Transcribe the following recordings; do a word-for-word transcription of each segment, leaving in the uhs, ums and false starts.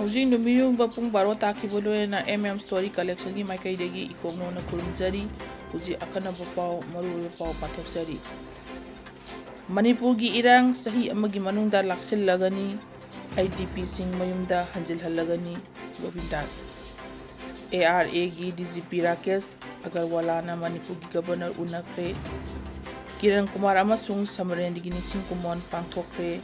ꯍꯧꯖꯤꯛ ꯅꯨꯃꯤꯠ ꯌꯨꯡꯕ ꯄꯨꯡ ꯕꯥꯔꯣ ꯇꯥꯈꯤꯕ ꯂꯣꯏꯅꯅ M M Story Collectionꯒꯤ ꯃꯥꯏꯀꯩꯗꯒꯤ ꯏꯀꯣꯛꯅꯣꯅ ꯈꯨꯔꯨꯝꯖꯔꯤ꯫ ꯍꯧꯖꯤꯛ ꯑꯈꯟꯅꯕ ꯄꯥꯎ, ꯃꯔꯨꯑꯣꯏꯕ ꯄꯥꯎ ꯄꯥꯊꯣꯛꯆꯔꯤ꯫ ꯃꯅꯤꯄꯨꯔꯒꯤ ꯏꯔꯥꯡ ꯆꯍꯤ ꯑꯃꯒꯤ ꯃꯅꯨꯡꯗ ꯂꯥꯛꯁꯤꯜꯂꯒꯅꯤ꯫ IDPꯁꯤꯡ ꯃꯌꯨꯝꯗ ꯍꯟꯖꯤꯜꯍꯜꯂꯒꯅꯤ꯫ ꯒꯣꯕꯤꯟꯗꯥꯁ꯫ ARAꯒꯤ DGP ꯔꯥꯀꯦꯁ ꯑꯒꯔꯋꯥꯂꯥꯅ ꯃꯅꯤꯄꯨꯔꯒꯤ ꯒꯕꯔꯅꯔ ꯎꯅꯈ꯭ꯔꯦ꯫ ꯀꯤꯔꯟ ꯀꯨꯃꯥꯔ ꯑꯃꯁꯨꯡ ꯁꯃꯔꯦꯟꯒꯤ ꯅꯤꯡꯁꯤꯡ ꯀꯨꯝꯑꯣꯟ ꯄꯥꯡꯊꯣꯛꯈ꯭ꯔꯦ꯫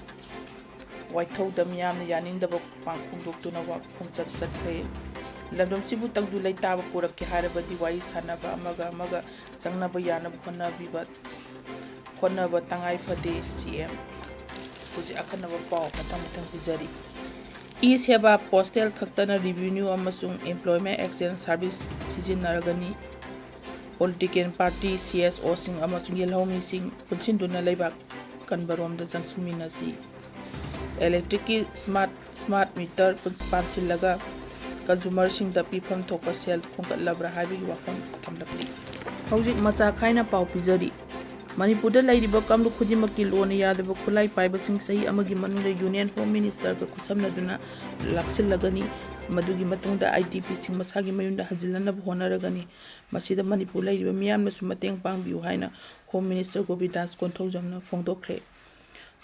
ꯋꯥꯏꯊꯧꯗ ꯃꯤꯌꯥꯝꯅ ꯌꯥꯅꯤꯡꯗꯕ ꯄꯥꯡ-, ꯐꯣꯡꯗꯣꯛꯇꯨꯅ ꯋꯥ-, ꯈꯣꯡꯆꯠ ꯆꯠꯈ꯭ꯔꯦ꯫ ꯂꯝꯗꯝꯁꯤꯕꯨ ꯇꯪꯗꯨ ꯂꯩꯇꯥꯕ ꯄꯨꯔꯛꯀꯦ ꯍꯥꯏꯔꯕꯗꯤ ꯋꯥꯔꯤ ꯁꯥꯟꯅꯕ, ꯑꯃꯒ ꯑꯃꯒ ꯆꯪꯅꯕ ꯌꯥꯅꯕ ꯍꯣꯠꯅꯕꯤꯕ, ꯍꯣꯠꯅꯕ ꯇꯉꯥꯏ ꯐꯗꯦ, CM꯫ ꯍꯧꯖꯤꯛ ꯑꯈꯟꯅꯕ ꯄꯥꯎ ꯃꯊꯪ ꯃꯊꯪ ꯄꯤꯖꯔꯤ꯫ E-Seva Postal ꯈꯛꯇꯅ revenue ꯑꯃꯁꯨꯡ employment exchange service ꯁꯤꯖꯤꯟꯅꯔꯒꯅꯤ꯫ Political party, CSOꯁꯤꯡ ꯑꯃꯁꯨꯡ ꯌꯦꯜꯍꯧꯃꯤꯁꯤꯡ ꯄꯨꯟꯁꯤꯟꯗꯨꯅ ꯂꯩꯕꯥꯛ ꯀꯟꯕꯔꯣꯝꯗ ꯆꯪꯁꯤꯟꯃꯤꯟꯅꯁꯤ꯫ Electricꯀꯤ smart, smart meter ꯄꯨꯟ-, ꯄꯥꯟꯁꯤꯜꯂꯒ consumerꯁꯤꯡꯗ ꯄꯤꯐꯝ ꯊꯣꯛꯄ ꯁꯦꯜ ꯈꯣꯝꯒꯠꯂꯕ꯭ꯔꯥ ꯍꯥꯏꯕꯒꯤ ꯋꯥꯐꯝ ꯊꯝꯂꯛꯂꯤ꯫ ꯍꯧꯖꯤꯛ ꯃꯆꯥ ꯈꯥꯏꯅ ꯄꯥꯎ ꯄꯤꯖꯔꯤ꯫ ꯃꯅꯤꯄꯨꯔꯗ ꯂꯩꯔꯤꯕ ꯀꯥꯡꯂꯨꯞ ꯈꯨꯗꯤꯡꯃꯛꯀꯤ ꯂꯣꯟꯅ ꯌꯥꯗꯕ ꯈꯨꯠꯂꯥꯏ ꯄꯥꯏꯕꯁꯤꯡ ꯆꯍꯤ ꯑꯃꯒꯤ ꯃꯅꯨꯡꯗ Union Home Ministerꯒ ꯈꯨꯠꯁꯝꯅꯗꯨꯅ ꯂꯥꯛꯁꯤꯜꯂꯒꯅꯤ꯫ ꯃꯗꯨꯒꯤ ꯃꯇꯨꯡꯗ IDPꯁꯤꯡ ꯃꯁꯥꯒꯤ ꯃꯌꯨꯝꯗ ꯍꯟꯖꯤꯜꯍꯟꯅꯕ ꯍꯣꯠꯅꯔꯒꯅꯤ꯫ ꯃꯁꯤꯗ ꯃꯅꯤꯄꯨꯔ ꯂꯩꯔꯤꯕ ꯃꯤꯌꯥꯝꯅꯁꯨ ꯃꯇꯦꯡ ꯄꯥꯡꯕꯤꯌꯨ ꯍꯥꯏꯅ Home Minister ꯒꯣꯕꯤꯟꯗꯥꯁ ꯀꯣꯟꯊꯧꯖꯝꯅ ꯐꯣꯡꯗꯣꯛꯈ꯭ꯔꯦ꯫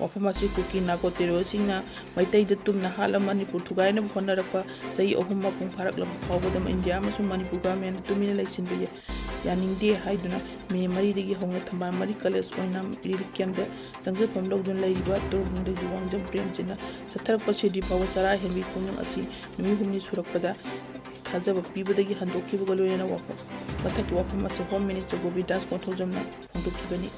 ꯋꯥꯐꯝ ꯑꯁꯤ ꯀꯨꯀꯤ ꯅꯥꯒꯣ terroristꯁꯤꯡꯅ ꯃꯩꯇꯩꯗ ꯇꯨꯝꯅ ꯍꯥꯠꯂ ꯃꯅꯤꯄꯨꯔ ꯊꯨꯒꯥꯏꯅꯕ ꯍꯣꯠꯅꯔꯛꯄ ꯆꯍꯤ ꯑꯍꯨꯝ ꯃꯄꯨꯡ ꯐꯥꯔꯛꯂꯕ ꯐꯥꯎꯕꯗ ꯏꯟꯗꯤꯌꯥ ꯑꯃꯁꯨꯡ ꯃꯅꯤꯄꯨꯔ governmentꯅ ꯇꯨꯃꯤꯟꯅ ꯂꯩꯁꯤꯟꯕ ꯌꯥ-, ꯌꯥꯅꯤꯡꯗꯦ ꯍꯥꯏꯗꯨꯅ ꯃꯦ ꯃꯔꯤꯗꯒꯤ ꯍꯧꯅ ꯊꯝꯕꯥꯜ ꯃꯔꯤ college ꯑꯣꯏꯅ relief campꯇ ꯆꯪꯖꯐꯝ ꯂꯧꯗꯨꯅ ꯂꯩꯔꯤꯕ ꯇꯣꯔꯕꯨꯡꯗꯒꯤ ꯋꯥꯡꯖꯝ ꯄ꯭ꯔꯦꯝꯖꯤꯠꯅ ꯆꯠꯊꯔꯛꯄ ꯁꯤꯗ꯭ꯔꯤ ꯐꯥꯎꯕ ꯆꯔꯥ ꯍꯦꯟꯕꯒꯤ ꯈꯣꯡꯖꯪ ꯑꯁꯤ ꯅꯨꯃꯤꯠ ꯍꯨꯝꯅꯤ ꯁꯨꯔꯛꯄꯗ ꯊꯥꯖꯕ ꯄꯤꯕꯗꯒꯤ ꯍꯟꯗꯣꯛꯈꯤꯕꯒ ꯂꯣꯏꯅꯅ ꯋꯥꯐꯝ, ꯃꯊꯛꯀꯤ ꯋꯥꯐꯝ ꯑꯁꯤ Home Minister ꯒꯣꯕꯤꯟꯗꯥꯁ ꯀꯣꯟꯊꯧꯖꯝꯅ ꯐꯣꯡꯗꯣꯛꯈꯤꯕꯅꯤ꯫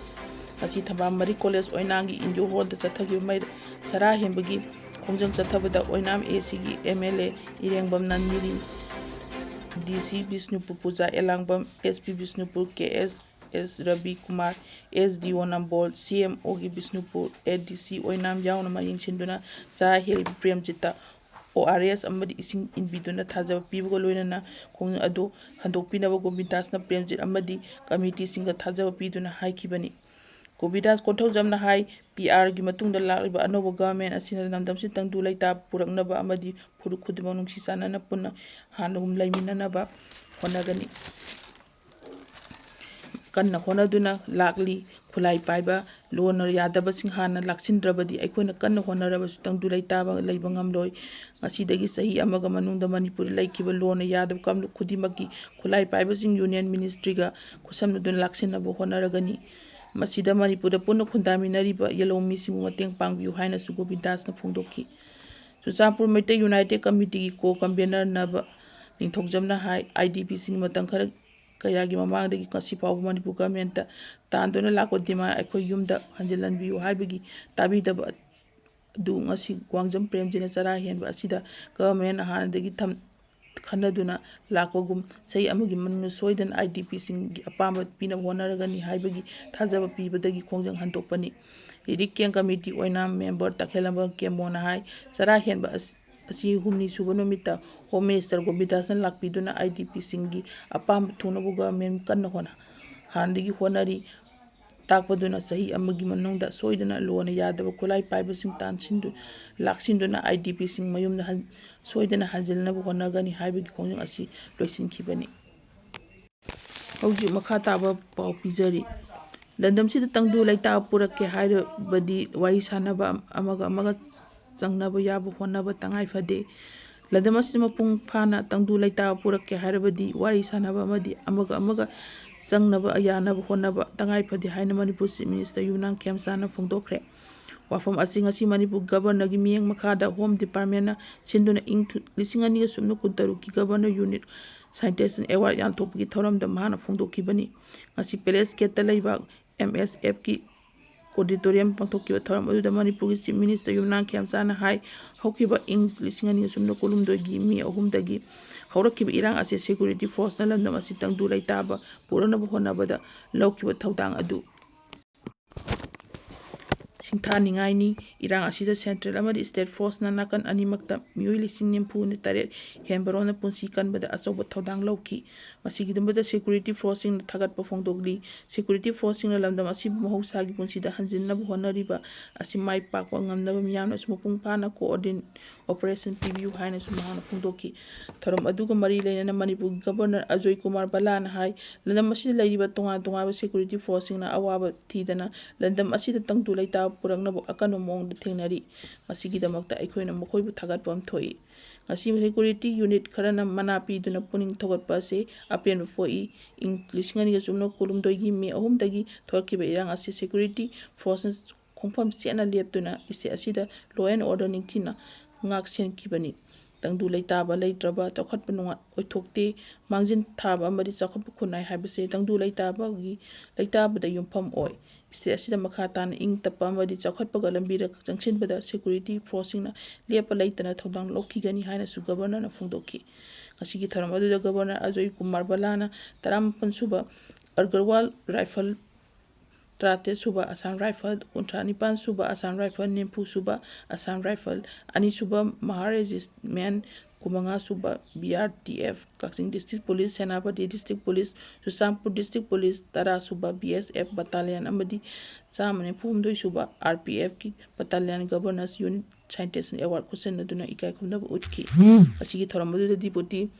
ꯉꯁꯤ ꯊꯝꯕꯥꯜ ꯃꯔꯤ college ꯑꯣꯏꯅꯥꯝꯒꯤ ꯏꯟꯗꯤꯌꯣ ꯍꯣꯜꯗ ꯆꯠꯊꯈꯤꯕ ꯃꯩ-, ꯆꯔꯥ ꯍꯦꯟꯕꯒꯤ ꯈꯣꯡꯖꯪ ꯆꯠꯊꯕꯗ ꯑꯣꯏꯅꯥꯝ ACꯒꯤ MLA ꯏꯔꯦꯡꯕꯝ ꯅꯟꯗꯤꯅꯤ, DC ꯕꯤꯁꯅꯨꯄꯨꯔ ꯄꯨꯖꯥ ꯑꯦꯂꯥꯡꯕꯝ, SP ꯕꯤꯁꯅꯨꯄꯨꯔ ꯀꯦ ꯑꯦꯁ ꯑꯦꯁ ꯔꯕꯤ ꯀꯨꯃꯥꯔ, SDO ꯅꯝꯕꯣꯜ, CMOꯒꯤ ꯕꯤꯁꯅꯨꯄꯨꯔ, ADC ꯑꯣꯏꯅꯥꯝ ꯌꯥꯎꯅ ꯃꯥ ꯌꯦꯡꯁꯤꯟꯗꯨꯅ ꯆꯔꯥ ꯍꯦꯜꯂꯤꯕ ꯄ꯭ꯔꯦꯝꯖꯤꯠꯇ ORS ꯑꯃꯗꯤ ꯏꯁꯤꯡ ꯏꯟꯕꯤꯗꯨꯅ ꯊꯥꯖꯕ ꯄꯤꯕꯒ ꯂꯣꯏꯅꯅ ꯈꯣꯡꯖꯪ ꯑꯗꯨ ꯍꯟꯗꯣꯛꯄꯤꯅꯕ ꯒꯣꯕꯤꯟꯗꯥꯁꯅ ꯄ꯭ꯔꯦꯝꯖꯤꯠ ꯑꯃꯗꯤ committeeꯁꯤꯡꯒ ꯊꯥꯖꯕ ꯄꯤꯗꯨꯅ ꯍꯥꯏꯈꯤꯕꯅꯤ꯫ ꯒꯣꯕꯤꯟꯗꯥꯁ ꯀꯣꯟꯊꯧꯖꯝꯅ ꯍꯥꯏ, ꯄꯤ ꯑꯥꯔꯒꯤ ꯃꯇꯨꯡꯗ ꯂꯥꯛꯂꯤꯕ ꯑꯅꯧꯕ ꯒꯚꯔꯟꯃꯦꯟꯠ ꯑꯁꯤꯅ ꯂꯝꯗꯝꯁꯤ ꯇꯪꯗꯨ ꯂꯩꯇꯥꯕ ꯄꯨꯔꯛꯅꯕ ꯑꯃꯗꯤ ꯐꯨꯔꯨꯞ ꯈꯨꯗꯤꯡꯃꯛ ꯅꯨꯡꯁꯤ ꯆꯥꯟꯅꯅ ꯄꯨꯟꯅ ꯍꯥꯟꯅꯒꯨꯝ ꯂꯩꯃꯤꯟꯅꯅꯕ ꯍꯣꯠꯅꯒꯅꯤ꯫ ꯀꯟꯅ ꯍꯣꯠꯅꯗꯨꯅ ꯂꯥꯛꯂꯤ꯫ ꯈꯨꯠꯂꯥꯏ ꯄꯥꯏꯕ ꯂꯣꯅ ꯌꯥꯗꯕꯁꯤꯡ ꯍꯥꯟꯅ ꯂꯥꯛꯁꯤꯟꯗ꯭ꯔꯕꯗꯤ ꯑꯩꯈꯣꯏꯅ ꯀꯟꯅ ꯍꯣꯠꯅꯔꯕꯁꯨ ꯇꯪꯗꯨ ꯂꯩꯇꯥꯕ ꯂꯩꯕ ꯉꯝꯂꯣꯏ꯫ ꯉꯁꯤꯗꯒꯤ ꯆꯍꯤ ꯑꯃꯒ ꯃꯅꯨꯡꯗ ꯃꯅꯤꯄꯨꯔꯗ ꯂꯩꯈꯤꯕ ꯂꯣꯅ ꯌꯥꯗꯕ ꯀꯥꯡꯂꯨꯞ ꯈꯨꯗꯤꯡꯃꯛꯀꯤ ꯈꯨꯠꯂꯥꯏ ꯄꯥꯏꯕꯁꯤꯡ ꯌꯨꯅꯤꯌꯟ ꯃꯤꯅꯤꯁꯇ꯭ꯔꯤꯒ ꯈꯨꯠꯁꯝꯅꯗꯨꯅ ꯂꯥꯛꯁꯤꯟꯅꯕ ꯍꯣꯠꯅꯔꯒꯅꯤ꯫ ꯃꯁꯤꯗ ꯃꯅꯤꯄꯨꯔꯗ ꯄꯨꯟꯅ ꯈꯨꯟꯗꯥꯃꯤꯟꯅꯔꯤꯕ ꯌꯦꯜꯍꯧꯃꯤꯁꯤꯡꯕꯨ ꯃꯇꯦꯡ ꯄꯥꯡꯕꯤꯌꯨ ꯍꯥꯏꯅꯁꯨ ꯒꯣꯕꯤꯟꯗꯥꯁꯅ ꯐꯣꯡꯗꯣꯛꯈꯤ꯫ ꯆꯨꯔꯆꯥꯟꯄꯨꯔ ꯃꯩꯇꯩ ꯌꯨꯅꯥꯏꯇꯦꯠ ꯀꯃꯤꯇꯤꯒꯤ ꯀꯣ ꯀꯟꯚꯦꯅꯔ ꯅꯕ ꯅꯤꯡꯊꯧꯖꯝꯅ ꯍꯥꯏ, ꯑꯥꯏ ꯗꯤ ꯄꯤꯁꯤꯡ ꯃꯇꯝ ꯈꯔ ꯀꯌꯥꯒꯤ ꯃꯃꯥꯡꯗꯒꯤ ꯉꯁꯤ ꯐꯥꯎꯕ ꯃꯅꯤꯄꯨꯔ ꯒꯚꯔꯟꯃꯦꯟꯠꯇ ꯇꯥꯟꯗꯨꯅ ꯂꯥꯛꯄ ꯗꯤꯃꯥꯟ ꯑꯩꯈꯣꯏ ꯌꯨꯝꯗ ꯍꯟꯖꯤꯜꯍꯟꯕꯤꯌꯨ ꯍꯥꯏꯕꯒꯤ ꯇꯥꯕꯤꯗꯕ ꯑꯗꯨ ꯉꯁꯤ ꯋꯥꯡꯖꯝ ꯄ꯭ꯔꯦꯝꯖꯤꯅ ꯆꯔꯥ ꯍꯦꯟꯕ ꯑꯁꯤꯗ ꯒꯚꯔꯟꯃꯦꯟꯠꯅ ꯍꯥꯟꯅꯗꯒꯤ ꯊꯝ-, ꯈꯟꯅꯗꯨꯅ ꯂꯥꯛꯄꯒꯨꯝ ꯆꯍꯤ ꯑꯃꯒꯤ ꯃꯅꯨꯡꯗ ꯁꯣꯏꯗꯅ ꯑꯥꯏ ꯗꯤ ꯄꯤꯁꯤꯡꯒꯤ ꯑꯄꯥꯝꯕ ꯄꯤꯅꯕ ꯍꯣꯠꯅꯔꯒꯅꯤ ꯍꯥꯏꯕꯒꯤ ꯊꯥꯖꯕ ꯄꯤꯕꯗꯒꯤ ꯈꯣꯡꯖꯪ ꯍꯟꯗꯣꯛꯄꯅꯤ꯫ ꯔꯤꯂꯤꯐ ꯀꯦꯝꯞ ꯀꯃꯤꯇꯤ ꯑꯣꯏꯅ ꯃꯦꯝꯕꯔ ꯇꯈꯦꯜꯂꯝꯕ ꯀꯦꯃꯣꯅ ꯍꯥꯏ, ꯆꯔꯥ ꯍꯦꯟꯕ ꯑꯁ-, ꯑꯁꯤ ꯍꯨꯝꯅꯤ ꯁꯨꯕ ꯅꯨꯃꯤꯠꯇ ꯍꯣꯝ ꯃꯤꯅꯤꯁꯇꯔ ꯒꯣꯕꯤꯟꯗꯥꯁꯅ ꯂꯥꯛꯄꯤꯗꯨꯅ ꯑꯥꯏ ꯗꯤ ꯄꯤꯁꯤꯡꯒꯤ ꯑꯄꯥꯝꯕ ꯊꯨꯡꯅꯕ ꯒꯚꯔꯟꯃꯦꯟꯠ ꯀꯟꯅ ꯍꯣꯠꯅ-, ꯍꯥꯟꯅꯗꯒꯤ ꯍꯣꯠꯅꯔꯤ ꯇꯥꯛꯄꯗꯨꯅ ꯆꯍꯤ ꯑꯃꯒꯤ ꯃꯅꯨꯡꯗ ꯁꯣꯏꯗꯅ ꯂꯣꯅ ꯌꯥꯗꯕ ꯈꯨꯠꯂꯥꯏ ꯄꯥꯏꯕꯁꯤꯡ ꯇꯥꯟꯁꯤꯟꯗꯨ-, ꯂꯥꯛꯁꯤꯟꯗꯨꯅ ꯑꯥꯏ ꯗꯤ ꯄꯤꯁꯤꯡ ꯃꯌꯨꯝꯗ ꯍꯟ-, ꯁꯣꯏꯗꯅ ꯍꯟꯖꯤꯟꯅꯕ ꯍꯣꯠꯅꯒꯅꯤ ꯍꯥꯏꯕꯒꯤ ꯈꯣꯡꯖꯪ ꯑꯁꯤ ꯂꯣꯏꯁꯤꯟꯈꯤꯕꯅꯤ꯫ ꯍꯧꯖꯤꯛ ꯃꯈꯥ ꯇꯥꯕ ꯄꯥꯎ ꯄꯤꯖꯔꯤ꯫ ꯂꯝꯗꯝꯁꯤꯗ ꯇꯪꯗꯨ ꯂꯩꯇꯥꯕ ꯄꯨꯔꯛꯀꯦ ꯍꯥꯏꯔꯕꯗꯤ ꯋꯥꯔꯤ ꯁꯥꯅꯕ ꯑꯃꯒ ꯑꯃꯒ ꯆꯪꯅꯕ ꯌꯥꯕ ꯍꯣꯠꯅꯕ ꯇꯉꯥꯏ ꯐꯗꯦ꯫ ꯂꯝꯗꯝ ꯑꯁꯤꯗ ꯃꯄꯨꯡ ꯐꯥꯅ ꯇꯪꯗꯨ ꯂꯩꯇꯥꯕ ꯄꯨꯔꯛꯀꯦ ꯍꯥꯏꯔꯕꯗꯤ ꯋꯥꯔꯤ ꯁꯥꯅꯕ ꯑꯃꯗꯤ ꯑꯃꯒ ꯑꯃꯒ ꯆꯪꯅꯕ ꯌꯥꯅꯕ ꯍꯣꯠꯅꯕ ꯇꯉꯥꯏ ꯐꯗꯦ ꯍꯥꯏꯅ ꯃꯅꯤꯄꯨꯔ ꯆꯤꯐ ꯃꯤꯅꯤꯁꯇꯔ ꯌꯨꯝꯅꯥꯝ ꯈꯦꯝꯆꯥꯟꯅ ꯐꯣꯡꯗꯣꯛꯈ꯭ꯔꯦ꯫ ꯋꯥꯐꯝ ꯑꯁꯤ ꯉꯁꯤ ꯃꯅꯤꯄꯨꯔ ꯒꯕꯔꯅꯔꯒꯤ ꯃꯤꯠꯌꯦꯡ ꯃꯈꯥꯗ ꯍꯣꯝ ꯗꯤꯄꯥꯔꯠꯃꯦꯟꯅ ꯁꯤꯟꯗꯨꯅ ꯏꯪ ꯊꯨ-, ꯂꯤꯁꯤꯡ ꯑꯅꯤꯒ ꯁꯨꯞꯅ ꯀꯨꯟꯇꯔꯨꯛꯀꯤ ꯒꯕꯔꯅꯔ ꯌꯨꯅꯤꯠ ꯁꯥꯏꯟꯇꯦꯁꯟ ꯑꯦꯋꯥꯔꯗ ꯌꯥꯟꯊꯣꯛꯄꯒꯤ ꯊꯧꯔꯝꯗ ꯃꯍꯥꯛꯅ ꯐꯣꯡꯗꯣꯛꯈꯤꯕꯅꯤ꯫ ꯉꯁꯤ ꯄꯦꯂꯦꯁ ꯒꯦꯠꯇ ꯂꯩꯕ ꯑꯦꯝ ꯑꯦꯁ ꯑꯦꯐꯀꯤ ꯑꯣꯗꯤꯇꯣꯔꯤꯌꯝ ꯄꯥꯡꯊꯣꯛꯈꯤꯕ ꯊꯧꯔꯝ ꯑꯗꯨꯗ ꯃꯅꯤꯄꯨꯔꯒꯤ ꯆꯤꯐ ꯃꯤꯅꯤꯁꯇꯔ ꯌꯨꯝꯅꯥꯝ ꯈꯦꯝꯆꯥꯟꯅ ꯍꯥꯏ, ꯍꯧꯈꯤꯕ ꯏꯪ ꯂꯤꯁꯤꯡ ꯑꯅꯤ ꯁꯨꯞꯅ ꯀꯨꯟꯍꯨꯝꯗꯣꯏꯒꯤ ꯃꯦ ꯑꯍꯨꯝꯗꯒꯤ ꯍꯧꯔꯛꯈꯤꯕ ꯏꯔꯥꯡ ꯑꯁꯤ ꯁꯦꯀ꯭ꯌꯨꯔꯤꯇꯤ ꯐꯣꯔꯁꯅ ꯂꯝꯗꯝ ꯑꯁꯤ ꯇꯪꯗꯨ ꯂꯩꯇꯥꯕ ꯄꯨꯔꯛꯅꯕ ꯍꯣꯠꯅꯕꯗ ꯂꯧꯈꯤꯕ ꯊꯧꯗꯥꯡ ꯑꯗꯨ ꯁꯤꯡꯊꯥꯅꯤꯡꯉꯥꯏꯅꯤ꯫ ꯏꯔꯥꯡ ꯑꯁꯤꯗ central ꯑꯃꯗꯤ state forceꯅ ꯅꯥꯀꯟ ꯑꯅꯤꯃꯛꯇ ꯃꯤꯑꯣꯏ ꯂꯤꯁꯤꯡ ꯅꯤꯐꯨ ꯇꯔꯦꯠ ꯍꯦꯟꯕꯔꯣꯝꯅ ꯄꯨꯟꯁꯤ ꯀꯟꯕꯗ ꯑꯆꯧꯕ ꯊꯧꯗꯥꯡ ꯂꯧꯈꯤ꯫ ꯃꯁꯤꯒꯤꯗꯃꯛꯇ security forceꯁꯤꯡꯅ ꯊꯥꯒꯠꯄ ꯐꯣꯡꯗꯣꯛꯂꯤ꯫ Security forceꯁꯤꯡꯅ ꯂꯝꯗꯝ ꯑꯁꯤꯕꯨ ꯃꯍꯧꯁꯥꯒꯤ ꯄꯨꯟꯁꯤꯗ ꯍꯟꯖꯤꯟꯅꯕ ꯍꯣꯠꯅꯔꯤꯕ ꯑꯁꯤ ꯃꯥꯏ ꯄꯥꯛꯄ ꯉꯝꯅꯕ ꯃꯤꯌꯥꯝꯅꯁꯨ ꯃꯄꯨꯡ ꯐꯥꯅ coordinate operation ꯄꯤꯕꯤꯌꯨ ꯍꯥꯏꯅꯁꯨ ꯃꯍꯥꯛꯅ ꯐꯣꯡꯗꯣꯛꯈꯤ꯫ ꯊꯧꯔꯝ ꯑꯗꯨꯒ ꯃꯔꯤ ꯂꯩꯅꯅ ꯃꯅꯤꯄꯨꯔꯒꯤ Governor ꯑꯖꯣꯏ ꯀꯨꯃꯥꯔ ꯕꯂꯥꯅ ꯍꯥꯏ, ꯂꯝꯗꯝ ꯑꯁꯤꯗ ꯂꯩꯔꯤꯕ ꯇꯣꯉꯥꯟ ꯇꯣꯉꯥꯟꯕ security forceꯁꯤꯡꯅ ꯑꯋꯥꯕ ꯊꯤꯗꯅ ꯂꯝꯗꯝ ꯑꯁꯤꯗ ꯇꯪꯗꯨ ꯂꯩꯇꯥꯕ ꯄꯨꯔꯛꯅꯕ ꯑꯀꯟꯕ ꯃꯑꯣꯡꯗ ꯊꯦꯡꯅꯔꯤ꯫ ꯃꯁꯤꯒꯤꯗꯃꯛꯇ ꯑꯩꯈꯣꯏꯅ ꯃꯈꯣꯏꯕꯨ ꯊꯥꯒꯠꯄ ꯑꯃ ꯊꯣꯛꯏ꯫ ꯉꯁꯤ security unit ꯈꯔꯅ ꯃꯅꯥ ꯄꯤꯗꯨꯅ ꯄꯨꯛꯅꯤꯡ ꯊꯧꯒꯠꯄ ꯑꯁꯤ ꯑꯄꯦꯟꯕ ꯄꯣꯛꯏ꯫ ꯏꯪ ꯂꯤꯁꯤꯡ ꯑꯅꯤꯒ ꯀꯨꯟꯍꯨꯝꯗꯣꯏꯒꯤ ꯃꯦ ꯑꯍꯨꯝꯗꯒꯤ ꯊꯣꯛꯈꯤꯕ ꯏꯔꯥꯡ ꯑꯁꯤ security forceꯅ ꯈꯣꯡꯐꯝ ꯆꯦꯠꯅ ꯂꯦꯞꯇꯨꯅ state ꯑꯁꯤꯗ law and order ꯅꯤꯡꯊꯤꯅ ꯉꯥꯛ ꯁꯦꯟꯈꯤꯕꯅꯤ꯫ ꯇꯪꯗꯨ ꯂꯩꯇꯥꯕ ꯂꯩꯇ꯭ꯔꯕ ꯆꯥꯎꯈꯠꯄ ꯅꯨꯡꯉꯥꯏ ꯑꯣꯏꯊꯣꯛꯇꯦ꯫ ꯃꯥꯡꯖꯤꯟ ꯊꯥꯕ ꯑꯃꯗꯤ ꯆꯥꯎꯈꯠꯄ ꯈꯨꯟꯅꯥꯏ ꯍꯥꯏꯕꯁꯦ ꯇꯪꯗꯨ ꯂꯩꯇꯥꯕꯒꯤ, ꯂꯩꯇꯥꯕꯗ ꯌꯨꯝꯐꯝ ꯑꯣꯏ꯫ State ꯑꯁꯤꯗ ꯃꯈꯥ ꯇꯥꯅ ꯏꯪ ꯇꯞꯄ ꯑꯃꯗꯤ ꯆꯥꯎꯈꯠꯄꯒ ꯂꯝꯕꯤꯗ ꯆꯪꯁꯤꯟꯕꯗ security forceꯁꯤꯡꯅ ꯂꯦꯞꯄ ꯂꯩꯇꯅ ꯊꯧꯗꯥꯡ ꯂꯧꯈꯤꯒꯅꯤ ꯍꯥꯏꯅꯁꯨ Governorꯅ ꯐꯣꯡꯗꯣꯛꯈꯤ꯫ ꯉꯁꯤꯒꯤ ꯊꯧꯔꯝ ꯑꯗꯨꯗ Governor ꯑꯖꯣꯏ ꯀꯨꯃꯥꯔ ꯕꯂꯥꯅ ꯇꯔꯥꯃꯥꯄꯟ ꯁꯨꯕ Agarwal Rifle, ꯇꯔꯥꯇꯔꯦꯠ ꯁꯨꯕ Assam Rifle, ꯀꯨꯟꯊ꯭ꯔꯥ ꯅꯤꯄꯥꯟ ꯁꯨꯕ Assam Rifle, ꯅꯤꯐꯨ ꯁꯨꯕ Assam Rifle, ꯑꯅꯤ ꯁꯨꯕ Mahar Regiment, ꯀꯨꯟꯃꯉꯥ ꯁꯨꯕ B R T F, ꯀꯛꯆꯤꯡ District Police, Senapati District Police, Churachandpur District Police, ꯇꯔꯥ ꯁꯨꯕ B S F Battalion ꯑꯃꯗꯤ ꯆꯥꯝꯃ ꯅꯤꯐꯨ ꯍꯨꯝꯗꯣꯏ ꯁꯨꯕ R P Fꯀꯤ Battalion Governors Unit Citation Award ꯈꯨꯠꯁꯤꯟꯅꯗꯨꯅ ꯏꯀꯥꯏ ꯈꯨꯝꯅꯕ ꯎꯠꯈꯤ꯫ ꯑꯁꯤꯒꯤ ꯊꯧꯔꯝ ꯑꯗꯨꯗ Deputy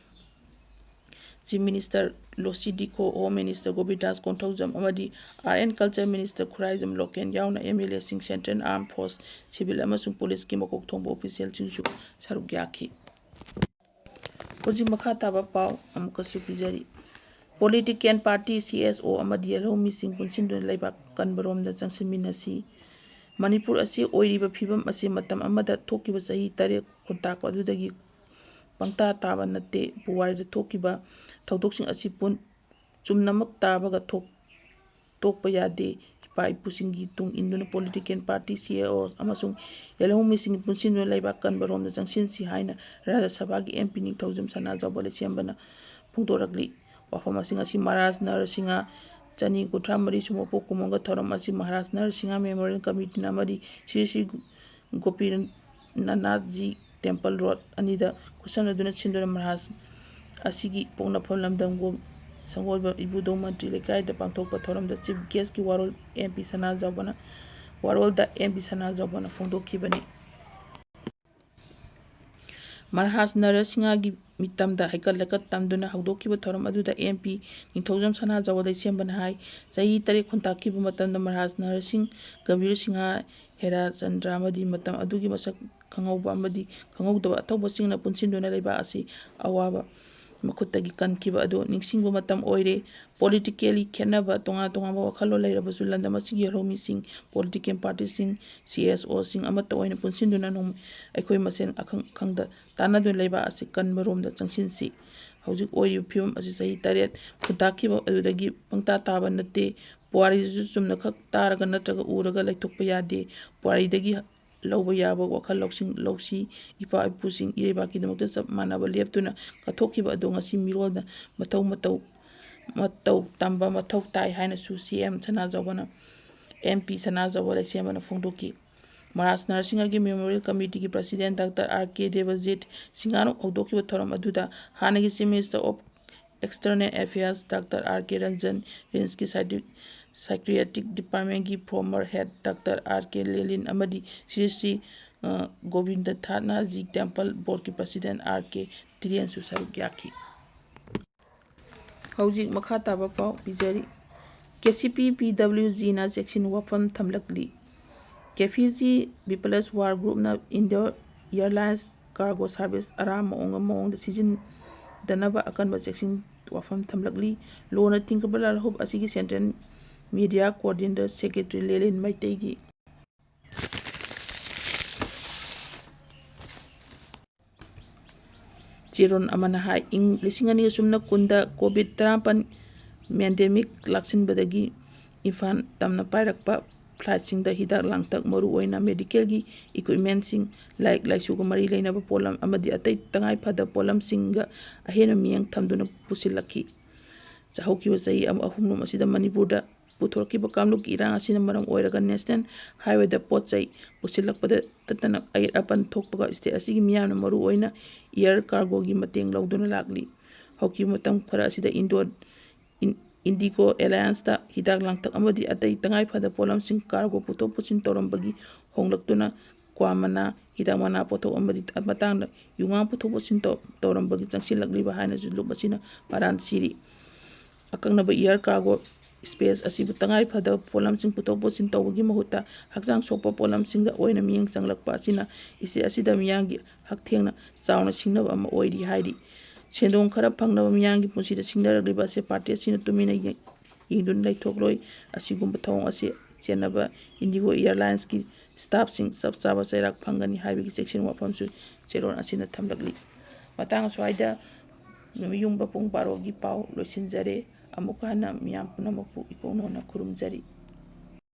Chief Minister Lucy Dikho, Home Minister Govindas Konthoujam ꯑꯃꯗꯤ Art and Culture Minister Khuraijam Loken ꯌꯥꯎꯅ M L Aꯁꯤꯡ, Central Armed Force, civil ꯑꯃꯁꯨꯡ policeꯀꯤ ꯃꯀꯣꯛ ꯊꯣꯡꯕ officialꯁꯤꯡꯁꯨ ꯁꯔꯨꯛ ꯌꯥꯈꯤ꯫ ꯍꯧꯖꯤꯛ ꯃꯈꯥ ꯇꯥꯕ ꯄꯥꯎ ꯑꯃꯨꯛꯀꯁꯨ ꯄꯤꯖꯔꯤ꯫ Political party, C S O ꯑꯃꯗꯤ ꯌꯦꯜꯍꯧꯃꯤꯁꯤꯡ ꯄꯨꯟꯁꯤꯟꯗꯨꯅ ꯂꯩꯕꯥꯛ ꯀꯟꯕꯔꯣꯝꯗ ꯆꯪꯁꯤꯟꯃꯤꯟꯅꯁꯤ꯫ ꯃꯅꯤꯄꯨꯔ ꯑꯁꯤ ꯑꯣꯏꯔꯤꯕ ꯐꯤꯕꯝ ꯑꯁꯤ ꯃꯇꯝ ꯑꯃꯗ ꯊꯣꯛꯈꯤꯕ ꯆꯍꯤ ꯇꯔꯦꯠ ꯈꯨꯟꯇꯥꯛꯄ ꯑꯗꯨꯗꯒꯤ ꯄꯪꯇꯥ ꯇꯥꯕ ꯅꯠꯇꯦ꯫ ꯄꯨꯋꯥꯔꯤꯗ ꯊꯣꯛꯈꯤꯕ ꯊꯧꯗꯣꯛꯁꯤꯡ ꯑꯁꯤ ꯄꯨꯟ-, ꯆꯨꯝꯅꯃꯛ ꯇꯥꯕꯒ ꯊꯣꯛ-, ꯇꯣꯛꯄ ꯌꯥꯗꯦ꯫ ꯏꯄꯥ ꯏꯄꯨꯁꯤꯡꯒꯤ ꯇꯨꯡ ꯏꯟꯗꯨꯅ political party, C S O ꯑꯃꯁꯨꯡ ꯌꯦꯜꯍꯧꯃꯤꯁꯤꯡ ꯄꯨꯟꯁꯤꯟꯗꯨꯅ ꯂꯩꯕꯥꯛ ꯀꯟꯕꯔꯣꯝꯗ ꯆꯪꯁꯤꯟꯁꯤ ꯍꯥꯏꯅ ꯔꯥꯖ꯭ꯌ ꯁꯚꯥꯒꯤ M P ꯅꯤꯡꯊꯧꯖꯝ ꯁꯅꯥꯖꯥꯎꯕ ꯂꯩꯁꯦꯝꯕꯅ ꯐꯣꯡꯗꯣꯔꯛꯂꯤ꯫ ꯋꯥꯐꯝ ꯑꯁꯤ ꯉꯁꯤ ꯃꯍꯥꯔꯥꯖ ꯅꯔꯁꯤꯡꯍ ꯆꯅꯤ ꯀꯨꯟꯊ꯭ꯔꯥ ꯃꯔꯤ ꯁꯨꯕ ꯄꯣꯛ ꯀꯨꯝꯑꯣꯟꯒ ꯊꯧꯔꯝ ꯑꯁꯤ ꯃꯍꯥꯔꯥꯖ ꯅꯔꯁꯤꯡꯍ ꯃꯦꯃꯣꯔꯤꯌꯦꯜ ꯀꯃꯤꯇꯤꯅ ꯑꯃꯗꯤ ꯁ꯭ꯔꯤ ꯁ꯭ꯔꯤ ꯒꯣꯄꯤꯅꯥꯊꯖꯤ ꯇꯦꯝꯄꯜ ꯔꯣꯗ ꯑꯅꯤꯗ ꯈꯨꯠꯁꯝꯅꯗꯨꯅ ꯁꯤꯟꯗꯨꯅ ꯃꯍꯥꯔꯥꯖ ꯑꯁꯤꯒꯤ ꯄꯣꯛꯅꯐꯝ ꯂꯝꯗꯝ ꯒꯣ-, ꯁꯪꯒꯣꯏꯕꯝ ꯏꯕꯨꯙꯧ ꯃꯟꯇ꯭ꯔꯤ ꯂꯩꯀꯥꯏꯗ ꯄꯥꯡꯊꯣꯛꯄ ꯊꯧꯔꯝꯗ ꯆꯤꯐ ꯒꯦꯁꯀꯤ ꯋꯥꯔꯣꯜ ꯑꯦꯝ ꯄꯤ ꯁꯅꯥꯖꯥꯎꯕꯅ, ꯋꯥꯔꯣꯜꯗ ꯑꯦꯝ ꯄꯤ ꯁꯅꯥꯖꯥꯎꯕꯅ ꯐꯣꯡꯗꯣꯛꯈꯤꯕꯅꯤ꯫ ꯃꯍꯥꯔꯥꯖ ꯅꯔꯁꯤꯡꯍꯒꯤ ꯃꯤꯇꯝꯗ ꯍꯩꯀꯠ ꯂꯩꯀꯠ ꯇꯝꯗꯨꯅ ꯍꯧꯗꯣꯛꯈꯤꯕ ꯊꯧꯔꯝ ꯑꯗꯨꯗ ꯑꯦꯝ ꯄꯤ ꯅꯤꯡꯊꯧꯖꯝ ꯁꯅꯥꯖꯥꯎꯕ ꯂꯩꯁꯦꯝꯕꯅ ꯍꯥꯏ, ꯆꯍꯤ ꯇꯔꯦꯠ ꯈꯨꯟꯇꯥꯛꯈꯤꯕ ꯃꯇꯝꯗ ꯃꯍꯥꯔꯥꯖ ꯅꯔꯁꯤꯡ, ꯒꯝꯚꯤꯔ ꯁꯤꯡꯍ, ꯍꯦꯔꯥ ꯆꯟꯗ꯭ꯔ ꯑꯃꯗꯤ ꯃꯇꯝ ꯑꯗꯨꯒꯤ ꯃꯁꯛ ꯈꯪꯍꯧꯕ ꯑꯃꯗꯤ ꯈꯪꯍꯧꯗꯕ ꯑꯊꯧꯕꯁꯤꯡꯅ ꯄꯨꯟꯁꯤꯟꯗꯨꯅ ꯂꯩꯕꯥꯛ ꯑꯁꯤ ꯑꯋꯥꯕ ꯃꯈꯨꯠꯇꯒꯤ ꯀꯟꯈꯤꯕ ꯑꯗꯨ ꯅꯤꯡꯁꯤꯡꯕ ꯃꯇꯝ ꯑꯣꯏꯔꯦ꯫ ꯄꯣꯂꯤꯇꯤꯀꯦꯜꯂꯤ ꯈꯦꯠꯅꯕ, ꯇꯣꯉꯥꯟ ꯇꯣꯉꯥꯟꯕ ꯋꯥꯈꯜꯂꯣꯟ ꯂꯩꯔꯕꯁꯨ, ꯂꯝꯗꯝ ꯑꯁꯤꯒꯤ ꯂꯧꯃꯤꯁꯤꯡ, ꯄꯣꯂꯤꯇꯤꯀꯦꯜ ꯄꯥꯔꯇꯤꯁꯤꯡ, ꯁꯤ ꯑꯦꯁ ꯑꯣꯁꯤꯡ ꯑꯃꯠꯇ ꯑꯣꯏꯅ ꯄꯨꯟꯁꯤꯟꯗꯨꯅ ꯅꯣꯡꯃ ꯑꯩꯈꯣꯏ ꯃꯁꯦꯟ ꯑꯈꯪ ꯈꯪꯗ ꯇꯥꯟꯅꯗꯨꯅ ꯂꯩꯕꯥꯛ ꯑꯁꯤ ꯀꯟꯕꯔꯣꯝꯗ ꯆꯪꯁꯤꯟꯁꯤ꯫ ꯍꯧꯖꯤꯛ ꯑꯣꯏꯔꯤꯕ ꯐꯤꯕꯝ ꯑꯁꯤ ꯆꯍꯤ ꯇꯔꯦꯠ ꯈꯨꯟꯇꯥꯛꯈꯤꯕ ꯑꯗꯨꯗꯒꯤ ꯄꯪꯇꯥ ꯇꯥꯕ ꯅꯠꯇꯦ꯫ ꯄꯨꯋꯥꯔꯤꯗꯁꯨ ꯆꯨꯝꯅꯈꯛ ꯇꯥꯔꯒ ꯅꯠꯇ꯭ꯔꯒ ꯎꯔꯒ ꯂꯩꯊꯣꯛꯄ ꯌꯥꯗꯦ꯫ ꯄꯨꯋꯥꯔꯤꯗꯒꯤ ꯂꯧꯕ ꯌꯥꯕ ꯋꯥꯈꯜ ꯂꯧꯁꯤꯡ ꯂꯧꯁꯤ꯫ ꯏꯄꯥ ꯏꯄꯨꯁꯤꯡ ꯏꯔꯩꯕꯥꯛꯀꯤꯗꯃꯛꯇ ꯆꯞ ꯃꯥꯟꯅꯕ ꯂꯦꯞꯇꯨꯅ ꯀꯠꯊꯣꯛꯈꯤꯕ ꯑꯗꯨ ꯉꯁꯤ ꯃꯤꯔꯣꯜꯅ ꯃꯊꯧ ꯃꯇꯧ, ꯃꯇꯧ ꯇꯝꯕ ꯃꯊꯧ ꯇꯥꯏ ꯍꯥꯏꯅꯁꯨ ꯁꯤ ꯑꯦꯝ ꯁꯅꯥꯖꯥꯎꯕꯅ, ꯑꯦꯝ ꯄꯤ ꯁꯅꯥꯖꯥꯎꯕ ꯂꯩꯁꯦꯝꯕꯅ ꯐꯣꯡꯗꯣꯛꯈꯤ꯫ ꯃꯍꯥꯔꯥꯖ ꯅꯔꯁꯤꯡꯍꯒꯤ ꯃꯦꯃꯣꯔꯤꯌꯦꯜ ꯀꯃꯤꯇꯤꯒꯤ president doctor R K Debjit ꯁꯤꯡꯍꯅ ꯍꯧꯗꯣꯛꯈꯤꯕ ꯊꯧꯔꯝ ꯑꯗꯨꯗ ꯍꯥꯟꯅꯒꯤ chief minister of external affairs doctor R K Ranjan, ꯔꯤꯝꯁꯀꯤ ꯁꯥꯏꯗꯤ-, ꯁꯥꯏꯀ꯭ꯔꯤꯌꯥꯇ꯭ꯔꯤꯛ ꯗꯤꯄꯥꯔꯠꯃꯦꯟꯒꯤ former head doctor R K Lelin ꯑꯃꯗꯤ ꯁ꯭ꯔꯤ ꯁ꯭ꯔꯤ, ꯑ, ꯒꯣꯕꯤꯟꯗ ꯊꯥꯠꯅꯥꯖꯤ ꯇꯦꯝꯄꯜ ꯕꯣꯔꯗꯀꯤ ꯄ꯭ꯔꯁꯤꯗꯦꯟ ꯑꯥꯔ ꯀꯦ ꯇꯤꯔꯦꯟꯁꯨ ꯁꯔꯨꯛ ꯌꯥꯈꯤ꯫ ꯍꯧꯖꯤꯛ ꯃꯈꯥ ꯇꯥꯕ ꯄꯥꯎ ꯄꯤꯖꯔꯤ꯫ ꯀꯦ ꯁꯤ ꯄꯤ ꯄꯤ ꯗꯕ꯭ꯂꯤꯎ ꯖꯤꯅ ꯆꯦꯛꯁꯤꯟ ꯋꯥꯐꯝ ꯊꯝꯂꯛꯂꯤ꯫ K P G B plus war ꯒ꯭ꯔꯨꯞꯅ ꯏꯟꯗꯤꯌꯥ ꯑꯦꯌꯔꯂꯥꯏꯟꯁ ꯀꯥꯔꯒꯣ ꯁꯥꯔꯚꯤꯁ ꯑꯔꯥꯝꯕ ꯃꯑꯣꯡ, ꯃꯑꯣꯡꯗ ꯁꯤꯖꯤꯟꯅꯗꯅꯕ ꯑꯀꯟꯕ ꯆꯦꯛꯁꯤꯟ ꯋꯥꯐꯝ ꯊꯝꯂꯛꯂꯤ꯫ ꯂꯣꯟꯅ ꯊꯤꯡꯈ꯭ꯔꯕ ꯂꯥꯜꯍꯧꯕ ꯑꯁꯤꯒꯤ ꯁꯦꯟꯇ꯭ꯔꯦꯜ ꯃꯤꯗꯤꯌꯥ ꯀꯣꯑꯣꯔꯗꯤꯅꯦꯇꯔ ꯁꯦꯀ꯭ꯔꯦꯇꯔꯤ ꯂꯦꯂꯤꯟ ꯃꯩꯇꯩꯒꯤ ꯆꯦꯔꯣꯜ ꯑꯃꯅ ꯍꯥꯏ, ꯏꯪ ꯂꯤꯁꯤꯡ ꯑꯅꯤ ꯑꯁꯨꯝꯅ ꯀꯨꯟꯗ ꯀꯣꯚꯤꯗ ꯇꯔꯥꯃꯥꯄꯟ ꯄꯦꯟꯗꯦꯃꯤꯛ ꯂꯥꯛꯁꯤꯟꯕꯗꯒꯤ ꯏꯝꯐꯥꯜ ꯇꯝꯅ ꯄꯥꯏꯔꯛꯄ ꯐ꯭ꯂꯥꯏꯠꯁꯤꯡꯗ ꯍꯤꯗꯥꯛ ꯂꯥꯡꯊꯛ, ꯃꯔꯨꯑꯣꯏꯅ ꯃꯦꯗꯤꯀꯦꯜꯒꯤ ꯏꯀ꯭ꯋꯤꯞꯃꯦꯟꯁꯤꯡ, ꯂꯥꯏꯔꯤꯛ ꯂꯥꯏꯁꯨꯒ ꯃꯔꯤ ꯂꯩꯅꯕ ꯄꯣꯠꯂꯝ ꯑꯃꯗꯤ ꯑꯇꯩ ꯇꯉꯥꯏ ꯐꯗꯕ ꯄꯣꯠꯂꯝꯁꯤꯡꯒ ꯑꯍꯦꯟꯕ ꯃꯤꯠꯌꯦꯡ ꯊꯝꯗꯨꯅ ꯄꯨꯁꯤꯜꯂꯛꯈꯤ꯫ ꯍꯧꯈꯤꯕ ꯆꯍꯤ ꯑꯃ ꯑꯍꯨꯝꯂꯣꯝ ꯑꯁꯤꯗ ꯃꯅꯤꯄꯨꯔꯗ ꯄꯨꯊꯣꯔꯛꯈꯤꯕ ꯀꯥꯡꯂꯨꯞꯀꯤ ꯏꯔꯥꯡ ꯑꯁꯤꯅ ꯃꯔꯝ ꯑꯣꯏꯔꯒ ꯅꯦꯁꯅꯦꯜ ꯍꯥꯏꯋꯦꯗ ꯄꯣꯠ ꯆꯩ ꯄꯨꯁꯤꯜꯂꯛꯄꯗ ꯇꯠꯇꯅ ꯑꯌꯦꯠ ꯑꯄꯟ ꯊꯣꯛꯄꯒ ꯁ꯭ꯇꯦꯠ ꯑꯁꯤꯒꯤ ꯃꯤꯌꯥꯝꯅ ꯃꯔꯨꯑꯣꯏꯅ ꯏꯌꯔ ꯀꯥꯔꯒꯣꯒꯤ ꯃꯇꯦꯡ ꯂꯧꯗꯨꯅ ꯂꯥꯛꯂꯤ꯫ ꯍꯧꯈꯤꯕ ꯃꯇꯝ ꯈꯔ ꯑꯁꯤꯗ ꯏꯟꯗꯣ ꯏꯟ- ꯏꯟꯗꯤꯒꯣ ꯑꯦꯂꯥꯌꯟꯁꯇ ꯍꯤꯗꯥꯛ ꯂꯥꯡꯊꯛ ꯑꯃꯗꯤ ꯑꯇꯩ ꯇꯉꯥꯏ ꯐꯗꯕ ꯄꯣꯠꯂꯝꯁꯤꯡ ꯀꯥꯔꯒꯣ ꯄꯨꯊꯣꯛ ꯄꯨꯁꯤꯟ ꯇꯧꯔꯝꯕꯒꯤ ꯍꯣꯡꯂꯛꯇꯨꯅ ꯀ꯭ꯋꯥ ꯃꯅꯥ, ꯍꯤꯗꯥꯛ ꯃꯅꯥ ꯄꯣꯠꯊꯣꯛ ꯑꯃꯗꯤ ꯃꯇꯥꯡꯗ ꯌꯨꯉꯥꯡ ꯄꯨꯊꯣꯛ ꯄꯨꯁꯤꯟ ꯇꯧ- ꯇꯧꯔꯝꯕꯒꯤ ꯆꯪꯁꯤꯜꯂꯛꯂꯤꯕ ꯍꯥꯏꯅꯁꯨ ꯂꯨꯞ ꯑꯁꯤꯅ ꯃꯔꯥꯜ ꯁꯤꯔꯤ꯫ ꯑꯀꯛꯅꯕ ꯏꯌꯔ ꯀꯥꯔꯒꯣ ꯁ꯭ꯄꯦꯁ ꯑꯁꯤꯕꯨ ꯇꯉꯥꯏ ꯐꯗꯕ ꯄꯣꯠꯂꯝꯁꯤꯡ ꯄꯨꯊꯣꯛ ꯄꯨꯁꯤꯟ ꯇꯧꯕꯒꯤ ꯃꯍꯨꯠꯇ ꯍꯛꯆꯥꯡ ꯁꯣꯛꯄ ꯄꯣꯠꯂꯝꯁꯤꯡꯗ ꯑꯣꯏꯅ ꯃꯤꯠꯌꯦꯡ ꯆꯪꯂꯛꯄ ꯑꯁꯤꯅ ꯏꯁꯇꯦꯠ ꯑꯁꯤꯗ ꯃꯤꯌꯥꯝꯒꯤ ꯍꯛꯊꯦꯡꯅ ꯆꯥꯎꯅ ꯁꯤꯡꯅꯕ ꯑꯃ ꯑꯣꯏꯔꯤ ꯍꯥꯏꯔꯤ꯫ ꯁꯦꯟꯗꯣꯡ ꯈꯔ ꯐꯪꯅꯕ ꯃꯤꯌꯥꯝꯒꯤ ꯄꯨꯟꯁꯤꯗ ꯁꯤꯡꯅꯔꯛꯂꯤꯕ ꯑꯁꯦ ꯄꯥꯔꯇꯤ ꯑꯁꯤꯅ ꯇꯨꯃꯤꯟꯅ ꯌꯦꯡ- ꯌꯦꯡꯗꯨꯅ ꯂꯩꯊꯣꯛꯂꯣꯏ꯫ ꯑꯁꯤꯒꯨꯝꯕ ꯊꯧꯑꯣꯡ ꯑꯁꯤ ꯆꯦꯟꯅꯕ ꯏꯟꯗꯤꯒꯣ ꯏꯌꯔꯂꯥꯏꯟꯁꯀꯤ ꯁ꯭ꯇꯥꯐꯁꯤꯡ ꯆꯞ ꯆꯥꯕ ꯆꯩꯔꯥꯛ ꯐꯪꯒꯅꯤ ꯍꯥꯏꯕꯒꯤ ꯆꯦꯛꯁꯤꯟ ꯋꯥꯐꯝꯁꯨ ꯆꯦꯔꯣꯜ ꯑꯁꯤꯅ ꯊꯝꯂꯛꯂꯤ꯫ ꯃꯇꯥꯡ ꯑꯁ꯭ꯋꯥꯏꯗ ꯅꯨꯃꯤꯠ ꯌꯨꯡꯕ ꯄꯨꯡ ꯕꯥꯔꯣꯒꯤ ꯄꯥꯎ ꯂꯣꯏꯁꯤꯟꯖꯔꯦ꯫ ꯑꯃꯨꯛ ꯍꯟꯅ ꯃꯤꯌꯥꯝ ꯄꯨꯝꯅꯃꯛꯄꯨ ꯏꯀꯣꯛ ꯅꯧꯅ ꯈꯨꯔꯨꯝꯖꯔꯤ꯫